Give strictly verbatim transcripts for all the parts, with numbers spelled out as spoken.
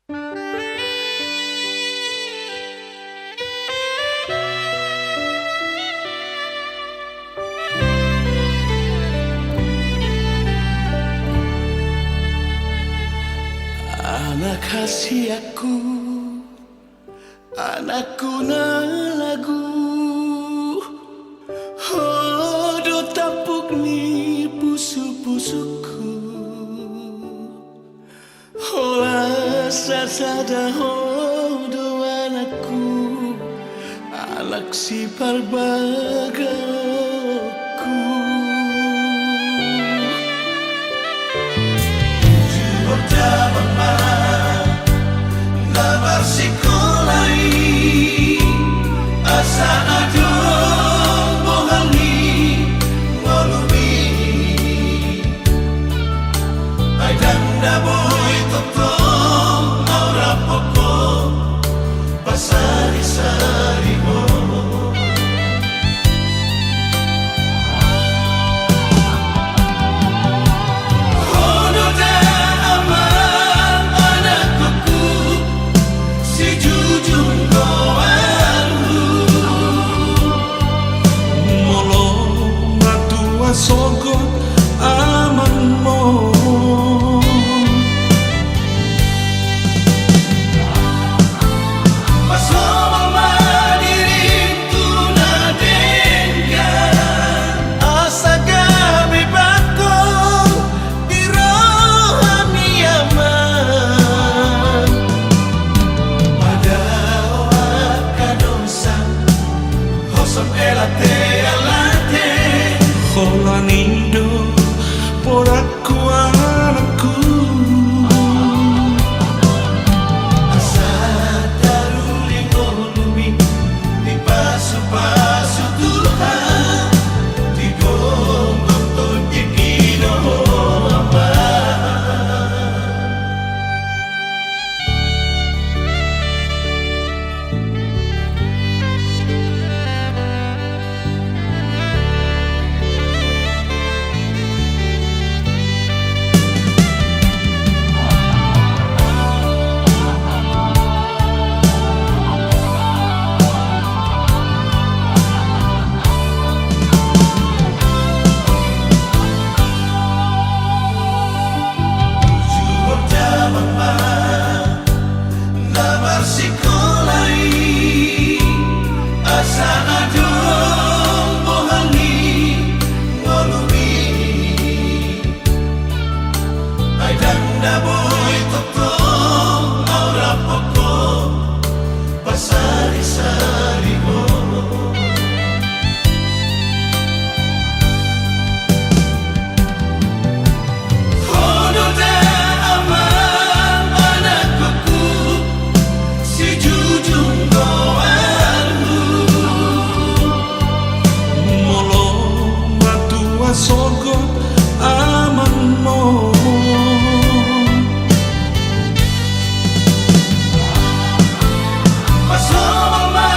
Anak hasianku, anakku na lagu, ho do tampuk ni pusupusungku. Holan sasada ho do anakku, anak siparbagaonku. Jujur damang ma na marsikola i, asa adong bohal ni ngolumi. Ai ndang na boi tongtong au rap ho pasarisari ho. Ho do da amang anakku, sijujung goarhu. Molo na tua sogot amangmu, pasomba ma dirim tu na denggan, asa gabe bangko di rohami amang. Padao angka dosa, hosom elate alate. Holan i do porakku anakku. Asa taruli ngolumi, dipasupasu Tuhan, digomgom tonjiki do ho amang. Jujur damang ma na marsikola i, asa adong bohal ni ngolumi. Ai ndang na boi tongtong au rap ho pasarisari ho. Ho do da amang anakku, sijujung goarhu. Molo na tua sogot amangmu, pasomba ma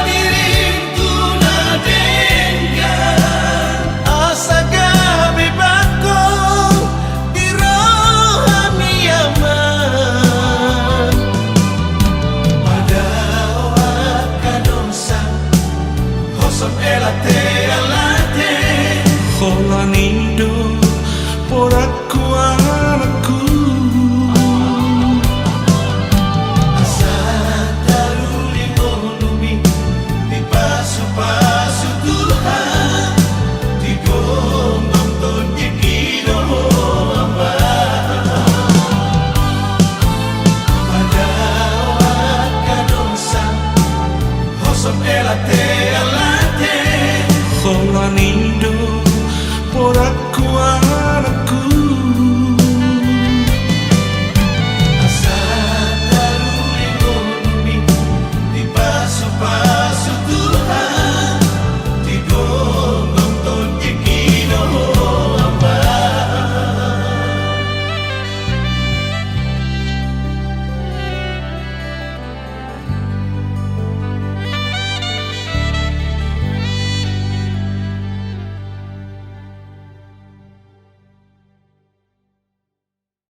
dirim tu na denggan, asa gabe bangko di rohami amang. Padao angka dosa, hosom elate alate. Holan i do porakku anakku. Asa taruli ngolumi, dipasupasu Tuhan, digomgom tonjiki do ho amang. Padao angka dosa, hosom elate